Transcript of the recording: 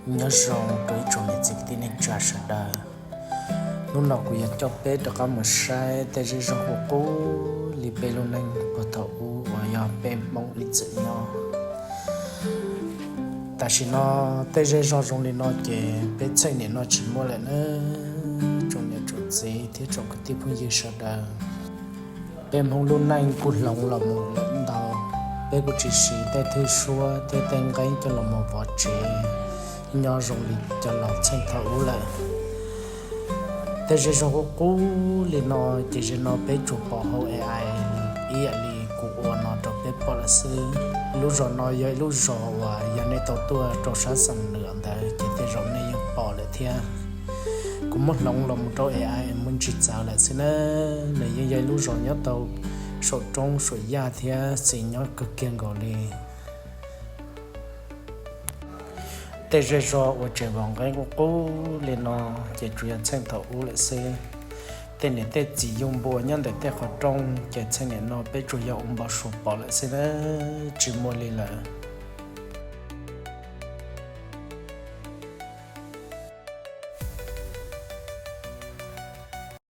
Nyob zoo rau ib tsoom niam txiv kwv tij neej tsa sawv daws. Hnub no kuv yuav coj peb rov qab mus saib tej zej zog qub qub li peb lub neej puag thaum ub uas yog peb Hmoob ib txwm nyob. Tam sim no tej zej zog zoo li no ces peb txheej niam no tsis muaj lawm na, tsoom niam tsoom txiv thiab tsoom kwv tij phooj ywg sawv daws. Peb Hmoob lub neej kuj hloov los mus lawm ntau, peb kuj tsis siv tej thwj suab thiab tej nqeeb coj los mus vov tsev nyob zoo li cov laus txheej thaum ub lawm. Tej zej zog qub qub li no ces zaum no peb tsuas pom hauv A I ib yam li kuv ua no rau peb pom lawm xwb. Lub zos no yog ib lub zos uas yog nej tau tuaj rau sab Xam Nuam ntawd ces tej zaum nej yeej pom lawm thiab. Kuv muab hloov los mus rau A I es muab ntsis txawv lawm xwb na. Nws yeej yog ib lub zos nyob tau saum roob saum yaj thiab xis nyob kawg kiag nkaus li. Tej zej zog uas tseem vov nqeeb qub qub li no ces tsuas yog txheej thaum ub lawm xwb. Tej niam tej txiv yug npua nyob ntawm tej qhov rooj ces txheej niam no peb tsuas yog ua npau suav pom lawm xwb na, tsis muaj li lawm.